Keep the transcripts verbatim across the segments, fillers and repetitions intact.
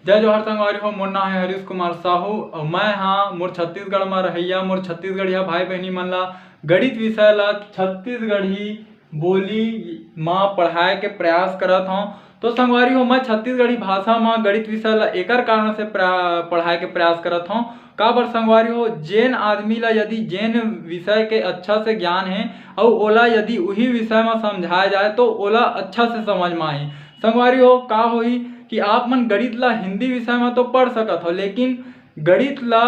जय जोहार संगवारी हो, मोर नाम है हरीश कुमार साहू और मैं हाँ मोर छत्तीसगढ़ में रहैया, मोर छत्तीसगढ़िया भाई बहनी मन ला गणित विषय ला छत्तीसगढ़ी बोली मा पढ़ाए के प्रयास करत हौं। तो संगवारी हो, मैं छत्तीसगढ़ी भाषा मा गणित विषय ला एकर कारण से प्रा-, पढ़ाए के प्रयास करत हौं। काबर संगवारी हो, जेन आदमी ला यदि जेन विषय के अच्छा से ज्ञान है और ओला यदि उही विषय मा समझाया जाए तो ओला अच्छा से समझ मा आही। संगवारी हो, का होही कि आप मन गणित ला हिंदी विषय मा तो पढ़ सकत हो, लेकिन गणित ला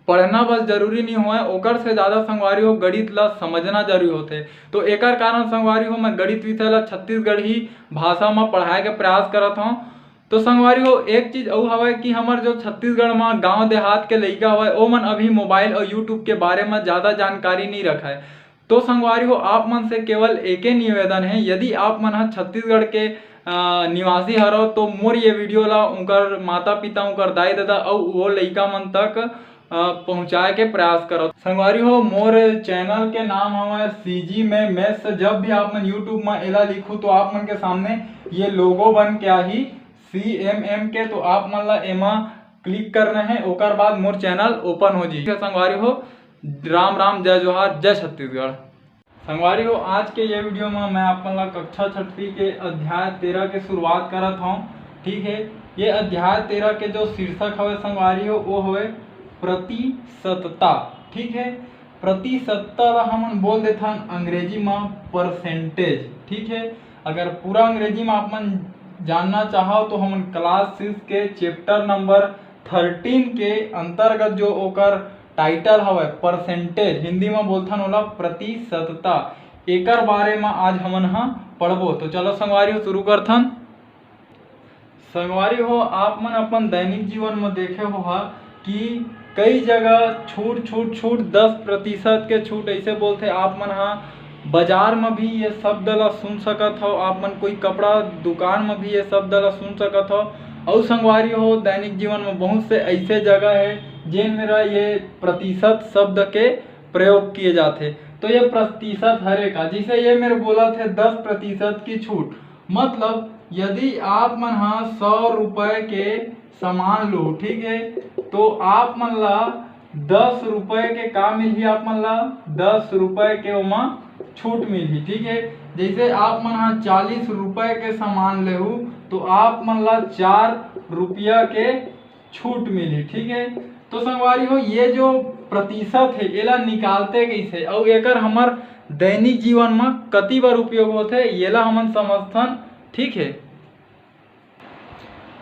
पढ़ना बस जरूरी नहीं होय, ओकर से ज़्यादा संगवारी हो गणित ला समझना जरूरी होथे। तो एकर कारण संगवारी हो मैं गणित विषय ला छत्तीसगढ़ी भाषा मा पढ़ाए के प्रयास करत हौं। तो संगवारी हो, एक चीज अउ हवय कि हमर जो छत्तीसगढ़ मा गांव देहात के लइका हवय, ओमन अभी मोबाइल और YouTube के बारे मा ज़्यादा जानकारी नहीं रखय। तो संगवारी हो, आप मन से केवल एके निवेदन है, यदि आप मन ह छत्तीसगढ़ के, अ, निवासी हरव तो मोर ये वीडियो ला उनकर माता पिता, उनकर दाई ददा अउ वो लइका मन तक, अ, पहुँचाए के प्रयास करव। संगवारी हो, मोर चैनल के नाम हवय CG में Maths। जब भी आप मन YouTube में एला लिखू तो आप मन के सामने ये लोगो बन के आही CMM के, तो आप मन ला एमा क्लिक करना है, ओकर बाद मोर चैनल ओपन हो जाही। संगवारी हो, राम राम, जय जोहार, जय छत्तीसगढ़। संगवारी हो, आज के ये वीडियो में मैं आप मन ला कक्षा छठवीं के अध्याय तेरह के शुरुआत करत हौं। ठीक है, ये अध्याय तेरह के जो शीर्षक हवे संगवारी हो, वो हवे प्रतिशतता। ठीक है, प्रतिशतता ला हमन बोल देथन अंग्रेजी में परसेंटेज। ठीक है, अगर पूरा अंग्रेजी में आप मन जानना चाहो तो हमन क्लास सिक्स के चैप्टर नंबर थर्टीन के अंतर्गत जो ओकर टाइटल हवय परसेंटेज, हिंदी में बोलथन ओला प्रतिशतता, एकर बारे में आज हमन ह पढ़बो। तो चलो संगवारी हो, शुरू करथन। संगवारी हो, आप मन अपन दैनिक जीवन में देखे हो हा कि कई जगह छूट, छूट, छूट, दस प्रतिशत के छूट ऐसे बोलथे। आप मन हा बाजार में भी ये शब्द ला सुन सकत हो, आप मन कोई कपड़ा दुकान में भी ये शब्द ला सुन सकत हो। अउ संगवारी हो, दैनिक जीवन में बहुत से ऐसे जगह है जेन मेरा ये प्रतिशत शब्द के प्रयोग किए जाथे। तो ये प्रतिशत हरे का, जैसे ये मेरे बोला थे दस प्रतिशत की छूट, मतलब यदि आप मन हा सौ रुपए के सामान लो, ठीक है, तो आप मन ला दस रुपए के का मिलही? आप मन ला दस रुपए के ओमा छूट मिलही। ठीक है, जैसे आप मन हा चालीस रुपए के सामान लेहू तो आप मन ला चार रुपया के छूट मिलही। ठीक है, तो संगवारी हो, ये जो प्रतिशत है, एला निकालते कैसे, अउ एकर हमर दैनिक जीवन में कति बार उपयोग होथे, येला हमन समझथन। ठीक है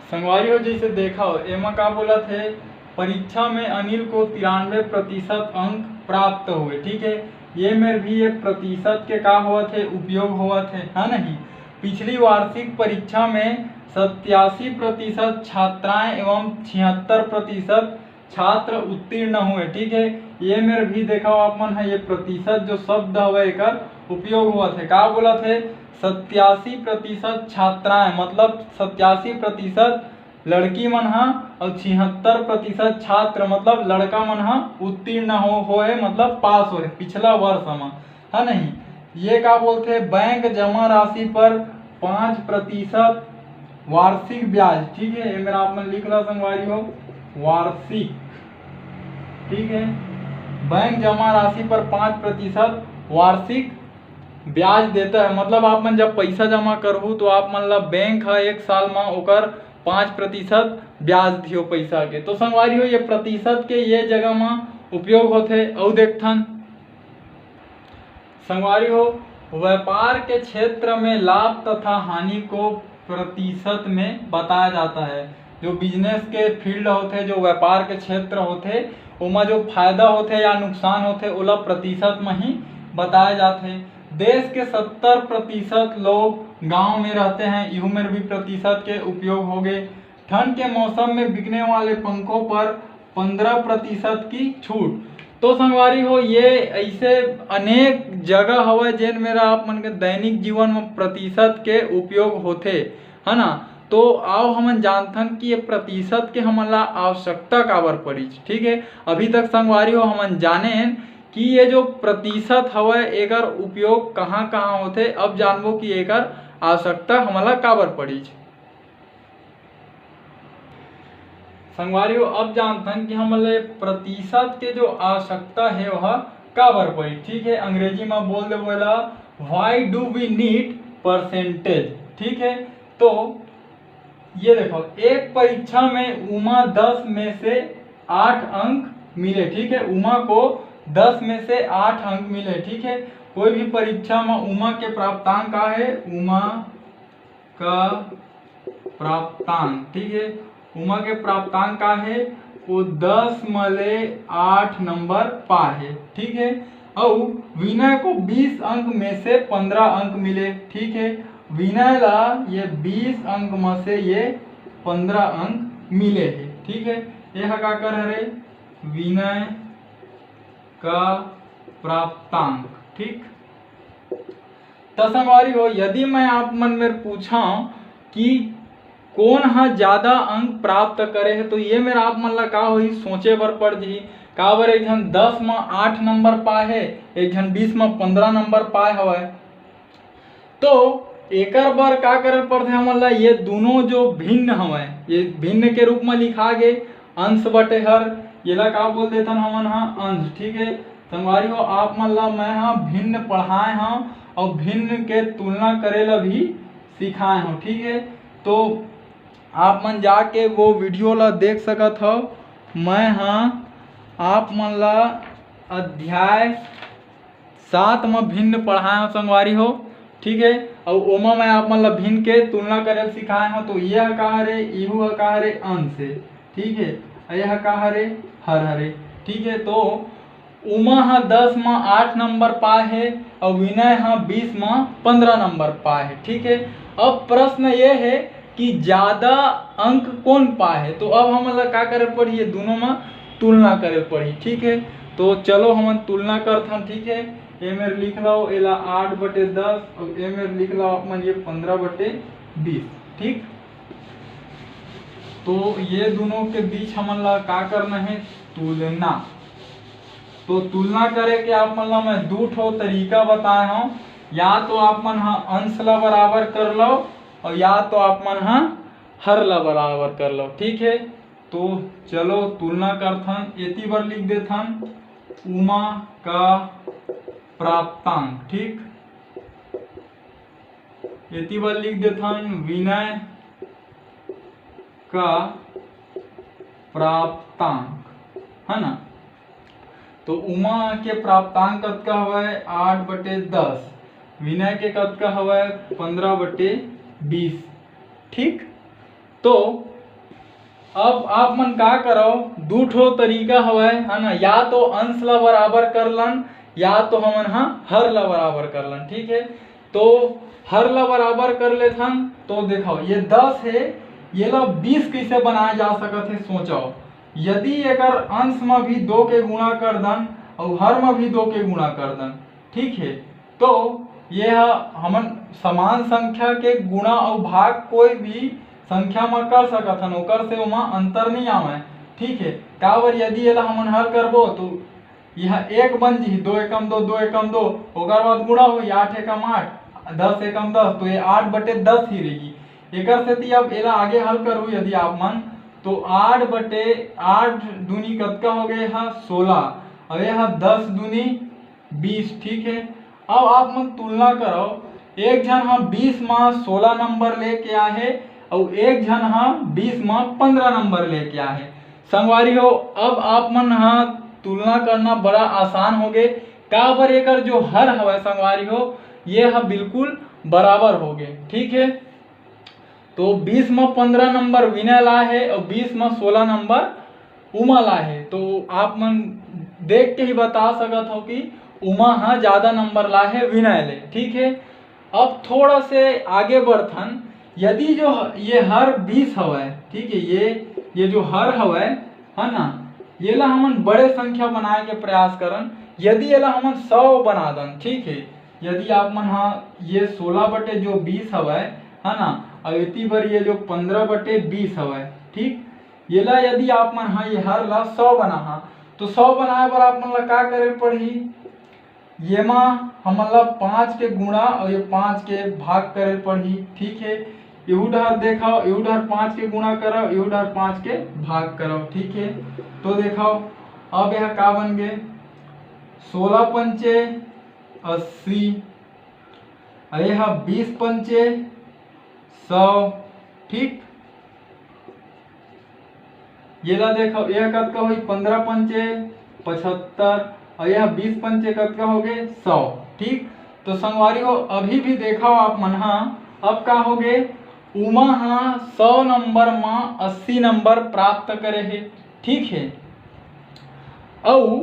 संगवारी हो, जैसे देखा हो, एमा का बोलत हे, परीक्षा में अनिल को तिरानवे प्रतिशत अंक प्राप्त हुए। ठीक है, ये मेर भी ये प्रतिशत के का होवत हे, उपयोग होवत हे, है नहीं? पिछली वार्षिक परीक्षा में सत्तासी प्रतिशत छात्राएं एवं छिहत्तर प्रतिशत छात्र उत्तीर्ण हुए। ठीक है, ये मेर भी देखा हो आप मन है, ये प्रतिशत जो शब्द हवे एकर उपयोग होवत हे, का बोलत हे, सत्तासी प्रतिशत छात्राएं, मतलब सत्तासी प्रतिशत लड़की मन हा, और छिहत्तर प्रतिशत छात्र, मतलब लड़का मन हा उत्तीर्ण हो, हो है, मतलब पास हो रहे पिछला वर्ष में, है नहीं? ये का बोलथे, बैंक जमा राशि पर पाँच प्रतिशत वार्षिक ब्याज। ठीक है, ये मेर आप मन लिख ला संगवारी हो, वार्षिक। ठीक है, बैंक जमा राशि पर पाँच प्रतिशत वार्षिक ब्याज देता है। मतलब आप मन जब पैसा जमा करहू तो आप मन ला बैंक हा एक साल में ओकर पाँच प्रतिशत ब्याज दियो पैसा के। तो संगवारी हो, ये प्रतिशत के ये जगह में उपयोग होथे। अउ देखथन संगवारी हो, व्यापार के क्षेत्र में लाभ तथा हानि को प्रतिशत में बताया जाता है। जो बिजनेस के फील्ड होथे, जो व्यापार के क्षेत्र होथे, ओमा जो फायदा होथे या नुकसान होथे, ओला प्रतिशत में ही बताया जाथे। देश के सत्तर प्रतिशत लोग गांव में रहते हैं, इहू में भी प्रतिशत के उपयोग हो गए। ठंड के मौसम में बिकने वाले पंखों पर पन्द्रह प्रतिशत की छूट। तो संगवारी हो, ये ऐसे अनेक जगह हवय जेन मेरा आप मन के दैनिक जीवन में प्रतिशत के उपयोग होथे, है ना? तो आओ हमन जानथन कि ये प्रतिशत के हमन ला आवश्यकता काबर पड़ीच। ठीक है, अभी तक संगवारी हो हमन जानेन कि ये जो प्रतिशत हवय एकर उपयोग कहाँ कहाँ होथे। अब जानबो कि एकर आवश्यकता हमन ला काबर पड़ीच। संगवारी हो, अब जानथन कि हमन ला प्रतिशत के जो आवश्यकता हे, वह काबर पड़ी। ठीक है, अंग्रेजी में बोल देबो एला, why do we need percentage। ठीक है, तो ये देखो, एक परीक्षा में उमा दस में से आठ अंक मिले। ठीक है, उमा को दस में से आठ अंक मिले। ठीक है, कोई भी परीक्षा में उमा के प्राप्तांक का है, उमा का प्राप्तांक, ठीक है, उमा के प्राप्तांक का है, वो दस में ले आठ नंबर पाए है। ठीक है, और विनय को बीस अंक में से पंद्रह अंक मिले। ठीक है, विनय ला ये बीस अंक में से ये पंद्रह अंक मिले है। ठीक है, ये ह काकर हरे, विनय का प्राप्तांक। ठीक, त संगवारी हो, यदि मैं आप मन मेर पूछां कि कोन ह ज्यादा अंक प्राप्त करे हे, तो ये मेर आप मन ला का होही, सोचे बर पड़ जही। काबर एक झन दस म आठ नंबर पाए हे, एक झन बीस म पंद्रह नंबर पाए हवय। तो एकर बर का करे पड़थे हमन ला, ये दोनों जो भिन्न हवय, ये भिन्न के रूप म लिखा गे, अंश बटे हर, येला का बोल देथन हमन हा, अंश। ठीक है संगवारी हो, आप मन ला मैं हा भिन्न पढ़ाए हव और भिन्न के तुलना करे ला भी सिखाए हव। ठीक है, तो आप मन जाके वो वीडियो ला देख सकत हव। मैं हा आप मन ला अध्याय सात म भिन्न पढ़ाए हव संगवारी हो। ठीक है, अउ ओमा मैं आप मन ला भिन्न के तुलना करे ल सिखाए हव। तो ये ह का हरे, इहू ह का हरे, अंश हे। ठीक है, अउ ये ह का हरे, हर हरे। ठीक है, तो उमा ह दस म आठ नंबर पाए हे अउ विनय ह बीस म पंद्रह नंबर पाए हे। ठीक है, अब प्रश्न ये है कि ज्यादा अंक कोन पाए हे, तो अब हमन ला का करे पड़ही, ये दोनों म तुलना करे पड़ही। ठीक है, तो चलो हमन तुलना करथन। ठीक है, ए मेर लिख लो एला आठ बटे दस, अउ ए मेर लिख लो आप मन ये पंद्रह बटे बीस। ठीक, तो ये दोनों के बीच हमन ला का करना है, तुलना। तो तुलना करे के आप मन ला मैं दू ठो तरीका बताए हव, या तो आप मन ह अंश ला बराबर कर लो और या तो आप मन ह हर ला बराबर कर लो। ठीक है, तो चलो तुलना करथन, एती बर लिख देथन उमा का प्राप्तांक। ठीक, एती बर लिख देथन विनय का प्राप्तांक, है ना। तो उमा के प्राप्तांक कतका हवय, आठ बटे दस। विनय के कतका हवय, पंद्रह बटे बीस। ठीक, तो अब आप मन का करव, दू ठो तरीका हवय, है ना, या तो अंश ला बराबर कर लन, या तो हमन हा हर ला बराबर कर लन। ठीक है, तो हर ला बराबर कर लेथन। तो देखो, ये दस है, ये ला बीस कैसे बनाया जा सकत है, सोचो। यदि एकर अंश म भी दो के गुणा कर दन और हर म भी दो के गुणा कर दन, ठीक है, तो ये ह हमन समान संख्या के गुणा और भाग कोई भी संख्या म कर सकत हन, ओकर से ओमा अंतर नहीं आवे। ठीक है, काबर यदि एला हमन हल करबो तो यह एक बन जी, दो एकम दो, दो एकम दो, ओकर बाद गुणा होई, आठ एकम आठ, दस एकम दस, तो ये आठ बटे दस ही रही। एकर सेती अब एला आगे हल करू यदि आप मन, तो आठ बटे आठ दूनी कतका हो गए ह, सोलह, और यह दस दूनी बीस। ठीक है, अब आप मन तुलना करो, एक झन ह बीस म सोलह नंबर लेके आए हे और एक झन ह बीस म पंद्रह नंबर लेके आए हे। संगवारी हो, अब आप मन ह तुलना करना बड़ा आसान हो गए, काबर एकर जो हर हवय संगवारी हो, ये ह बिल्कुल बराबर हो गए। ठीक है, तो बीस म पंद्रह नंबर विनय ला हे और बीस म सोलह नंबर उमा ला हे। तो आप मन देख के ही बता सकत हो कि उमा ह ज्यादा नंबर ला हे विनय ले। ठीक है, अब थोड़ा से आगे बढ़थन, यदि जो ह-, ये हर बीस हवय, ठीक है, ये ये जो हर हवय, है ना, ये ला हमन बड़े संख्या बनाए के प्रयास करन। यदि ये ला हमन सौ बना दन, ठीक है, यदि आप मन हा ये सोलह बटे जो बीस हवय, है ना, और एती बर ये जो पंद्रह बटे बीस हवय, ठीक, ये ला यदि आप मन हा ये हर ला सौ बना हा, तो सौ बनाए बर आप मन ला का करे पड़ही? ये मा हमन ला पाँच के गुणा और ये पाँच के भाग करे पड़ही। ठीक है, इहू डहर देखव, इहू डहर पाँच के गुणा करव, इहू डहर पाँच के भाग करव। ठीक है, तो देखव अब यह का बन गे, सोलह पंचे अस्सी, अउ यह बीस पंचे सौ। ठीक, ये ला देखव, यह कतका होही, पंद्रह पंचे पचहत्तर, अउ यह बीस पंचे कतका हो गे, सौ। ठीक, तो संगवारी हो, अभी भी देखव आप मन हा, अब का हो गे, उमा हा सौ नंबर मा अस्सी नंबर प्राप्त करे हे। ठीक है, अउ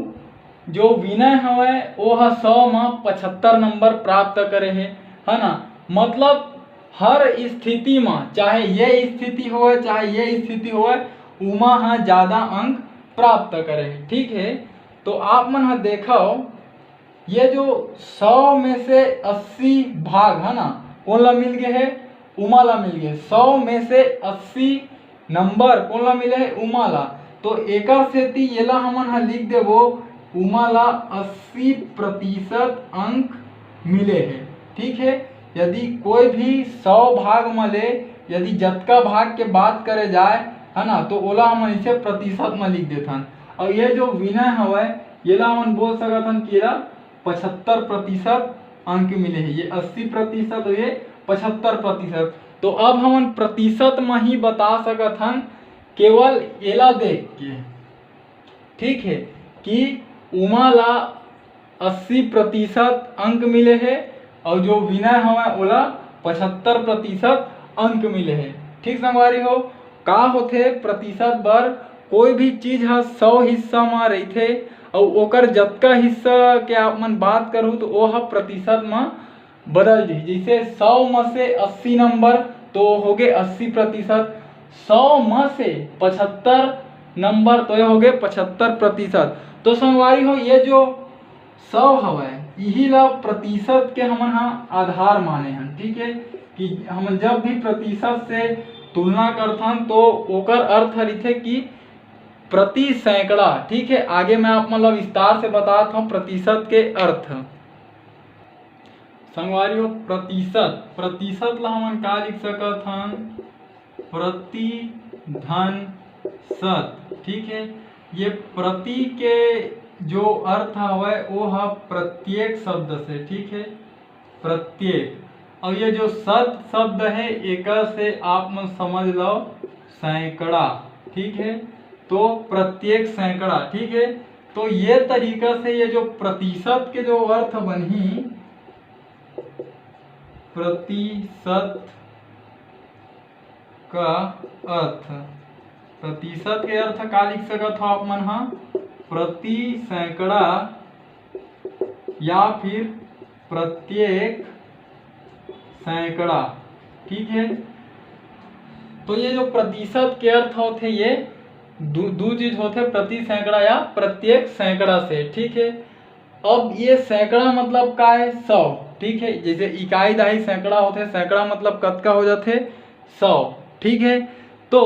जो विनय हवय, ओ ह सौ म पचहत्तर नंबर प्राप्त करे हे, है ना। मतलब हर स्थिति म, चाहे ये स्थिति होवय, चाहे ये स्थिति होवय, उमा ह ज्यादा अंक प्राप्त करे हे। ठीक है, तो आप मन ह देखव, ये जो सौ में से अस्सी भाग है ना, कोन ला मिल गए है? उमा ला मिल गए। सौ में से अस्सी नंबर कोन ला मिले है? उमा ला। तो एकर सेती येला हमन ह लिख देबो, उमा ला अस्सी प्रतिशत अंक मिले है। ठीक है, यदि कोई भी सौ भाग म ले, यदि जतका भाग के बात करे जाए, है ना, तो ओला हमन इसे प्रतिशत म लिख देथन। और ये जो विनय हवय, येला हमन बोल सकत हन कि एला पचहत्तर प्रतिशत अंक मिले हे। ये अस्सी प्रतिशत और ये पचहत्तर प्रतिशत। तो अब हमन प्रतिशत म ही बता सकत हन, केवल एला देख के। ठीक है, कि उमा ला अस्सी प्रतिशत अंक मिले हे और जो विनय हवय ओला पचहत्तर प्रतिशत अंक मिले हे। ठीक संगवारी हो, का होथे प्रतिशत बर, कोई भी चीज ह सौ हिस्सा म रहिथे और ओकर जतका हिस्सा के आप मन बात करहु तो वो ह प्रतिशत म बदल जही। जैसे सौ म से अस्सी नंबर तो हो गए अस्सी प्रतिशत, सौ म से पचहत्तर नंबर तो ये हो गए पचहत्तर प्रतिशत। तो संगवारी हो, ये जो सौ हवय, इही ला प्रतिशत के हमन ह आधार माने हन। ठीक है, कि हमन जब भी प्रतिशत से तुलना करथन तो ओकर अर्थ ह रहिथे कि प्रति सैकड़ा। ठीक है, आगे मैं आप मन ला विस्तार से बतात हूँ प्रतिशत के अर्थ। संगवारी हो, प्रतिशत, प्रतिशत ला हमन का लिख सकत हन? प्रति धन शत। ठीक है, ये प्रति के जो अर्थ हवय वो ह प्रत्येक शब्द से। ठीक है, प्रत्येक। और ये जो शत शब्द है, एकर से आप मन समझ लो सैकड़ा। ठीक है, तो प्रत्येक सैकड़ा। ठीक है, तो ये तरीका से ये जो प्रतिशत के जो अर्थ बनही, प्रतिशत का अर्थ, प्रतिशत के अर्थ का लिख सकत हो आप मन हा? प्रति सैकड़ा या फिर प्रत्येक सैकड़ा। ठीक है, तो ये जो प्रतिशत के अर्थ होथे, ये दू दू चीज होथे, प्रति सैकड़ा या प्रत्येक सैकड़ा से। ठीक है, अब ये सैकड़ा मतलब का है? सौ। ठीक है, जैसे इकाई दहाई सैकड़ा होथे, सैकड़ा मतलब कतका हो जाथे? सौ। ठीक है, तो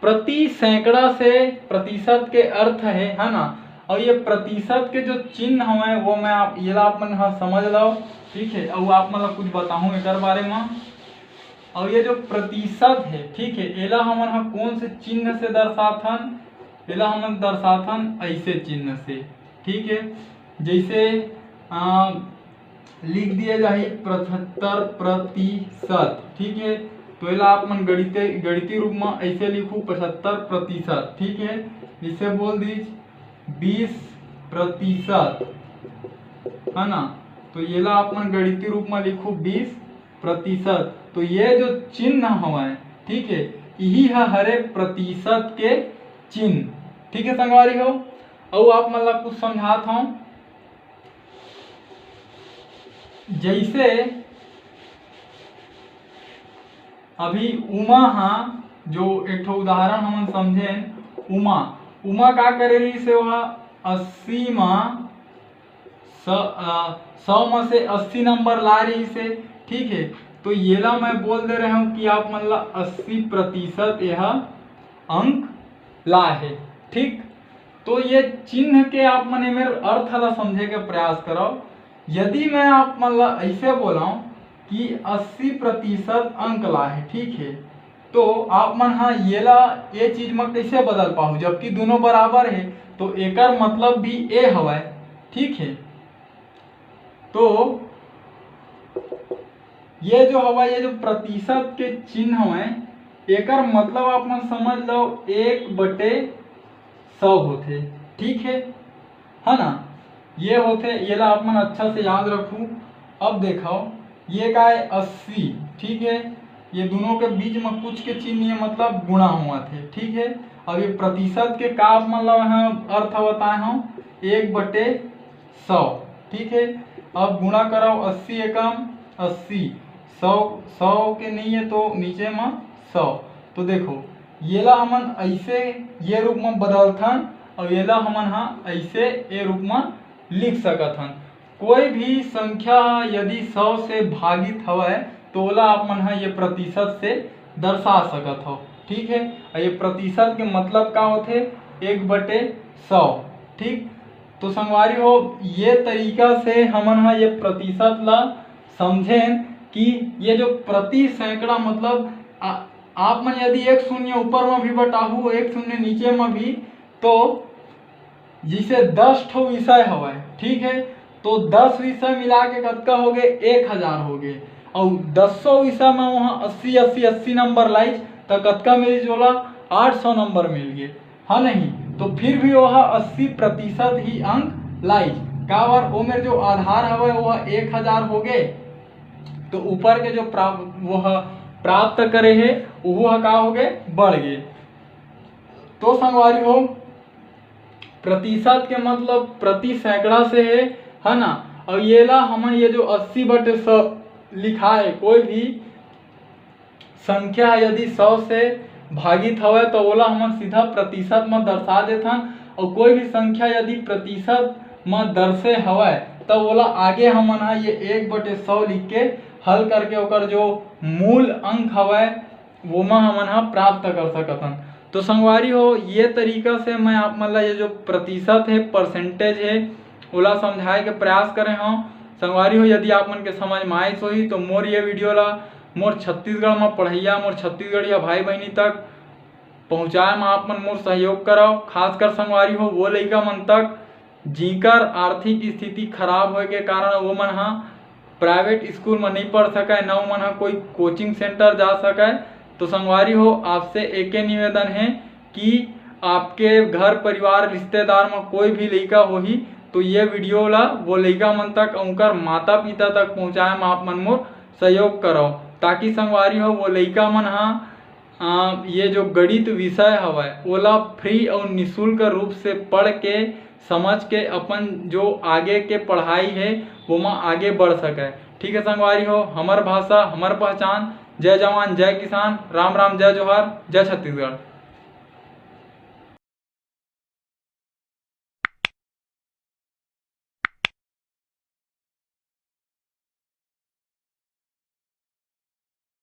प्रति सैकड़ा से प्रतिशत के अर्थ है, है ना। और ये प्रतिशत के जो चिन्ह हवय वो मैं आप, ये ला आप मन ह समझ लो। ठीक है, और आप मन ला कुछ बताहूँ एकर बारे में। और ये जो प्रतिशत है, ठीक है, एला हमन ह कौन से चिन्ह से दर्शाथन? एला हमन दर्शाथन ऐसे चिन्ह से। ठीक है, जैसे आ, लिख दिया जाही पचहत्तर प्रतिशत। ठीक है, तो एला आप मन गणित, गणितीय रूप में ऐसे लिखू पचहत्तर प्रतिशत। ठीक है, जैसे बोल दीज बीस प्रतिशत, है ना, तो येला आप मन गणितीय रूप में लिखू बीस प्रतिशत। तो ये जो चिन्ह हवय, ठीक है, यही ह हरे प्रतिशत के चिन्ह। ठीक है संगवारी हो, अउ आप मन ला कुछ समझात हूँ। जैसे अभी उमा हा, जो एक ठो उदाहरण हमन समझेन, उमा, उमा का करे रहिस हे, ओहा अस्सी मा स-, अ, सौ मा से अस्सी नंबर ला रहिस हे, ठीक है। तो येला मैं बोल दे रहे हूँ कि आप मन ला अस्सी प्रतिशत यह अंक ला हे, ठीक। तो ये चिन्ह के आप मन एमेर अर्थ ला समझे के प्रयास करव। यदि मैं आप मन ला ऐसे बोलाऊं कि अस्सी प्रतिशत अंक लाए हे, ठीक है। तो आप मन हा ये ला, ये चीज में कैसे बदल पाहू, जबकि दोनों बराबर है, तो एकर मतलब भी ए हवय, ठीक है। तो ये जो हवय, ये जो प्रतिशत के चिन्ह हवय, एकर मतलब आप मन समझ लो, एक बटे सौ होथे, ठीक है, है ना। ये होथे, ये ला आप मन अच्छा से याद रखू। अब देखो, ये का है, अस्सी, ठीक है। ये दोनों के बीच में कुछ के चिन्ह नहीं है, मतलब गुणा हुआ थे, ठीक है। अब ये प्रतिशत के का आप मन ला यहाँ अर्थ बताए हूँ, एक बटे सौ, ठीक है। अब गुणा कराओ, अस्सी एकम अस्सी, सौ, सौ के नहीं है तो नीचे में सौ। तो देखो, ये ला हमन ऐसे ये रूप में बदलथन, और ये ला हमन हा ऐसे ये रूप में लिख सकत हन। कोई भी संख्या यदि सौ से भागित हवय, तो ओला आप मन हा ये प्रतिशत से दर्शा सकत हो, ठीक है। और ये प्रतिशत के मतलब का होथे, एक बटे सौ, ठीक। तो संगवारी हो, ये तरीका से हमन हा ये प्रतिशत ला समझेन कि ये जो प्रति सैकड़ा, मतलब आ, आप मन यदि एक शून्य ऊपर में भी बटाहू, एक शून्य नीचे में भी, तो जैसे दस ठो विषय हवय, ठीक है, तो दस विषय मिला के कतका हो गए, एक हजार हो गए। और दसों विषय में वहाँ अस्सी अस्सी अस्सी नंबर लाइस, तो कतका मिल जोला, आठ सौ नंबर मिल गए, हाँ नहीं। तो फिर भी वह अस्सी प्रतिशत ही अंक लाइस, काबर ओ मेर जो आधार हवय वह एक हजार हो गए, तो ऊपर के जो प्राप-, वह प्राप्त करे हे, वह का हो गए, बढ़ गए। तो संगवारी हो, प्रतिशत के मतलब प्रति सैकड़ा से है, है ना। और ये ला हमन ये जो अस्सी बटे सौ लिखा है, कोई भी संख्या यदि सौ से भागित हवय तो ओला हमन सीधा प्रतिशत म दर्शा देथन। और कोई भी संख्या यदि प्रतिशत म दर्शे हवय तो ओला आगे हमन ह ये एक बटे सौ लिख के हल करके ओकर जो मूल अंक हवय, वोमा हमन ह प्राप्त कर सकत हन। तो संगवारी हो, ये तरीका से मैं आप मन ला ये जो प्रतिशत है, परसेंटेज है, ओला समझाए के प्रयास करे हव। संगवारी हो, यदि आप मन के समझ में आइस होही तो मोर ये वीडियो ला मोर छत्तीसगढ़ म पढ़इया, मोर छत्तीसगढ़िया भाई बहिनी तक पहुँचाए म आप मन मोर सहयोग करव। खासकर संगवारी हो, वो लइका मन तक जिंकर आर्थिक स्थिति खराब होए के कारण वो मन ह प्राइवेट स्कूल म नइ पढ़ सकय, न वो मन ह कोई कोचिंग सेंटर जा सकय। तो संगवारी हो, आपसे एके निवेदन हे कि आपके घर परिवार रिश्तेदार म कोई भी लइका होही तो ये वीडियो ला वो लइका मन तक, उनकर माता पिता तक पहुँचाए म आप मन मोर सहयोग करव, ताकि संगवारी हो, वो लइका मन ह अ, ये जो गणित विषय हवय, ओला फ्री अउ निशुल्क रूप से पढ़ के, समझ के अपन जो आगे के पढ़ाई है, वो म आगे बढ़ सके। ठीक है संगवारी हो, हमर भाषा, हमर पहचान। जय जवान, जय किसान, राम राम, जय जोहार, जय छत्तीसगढ़।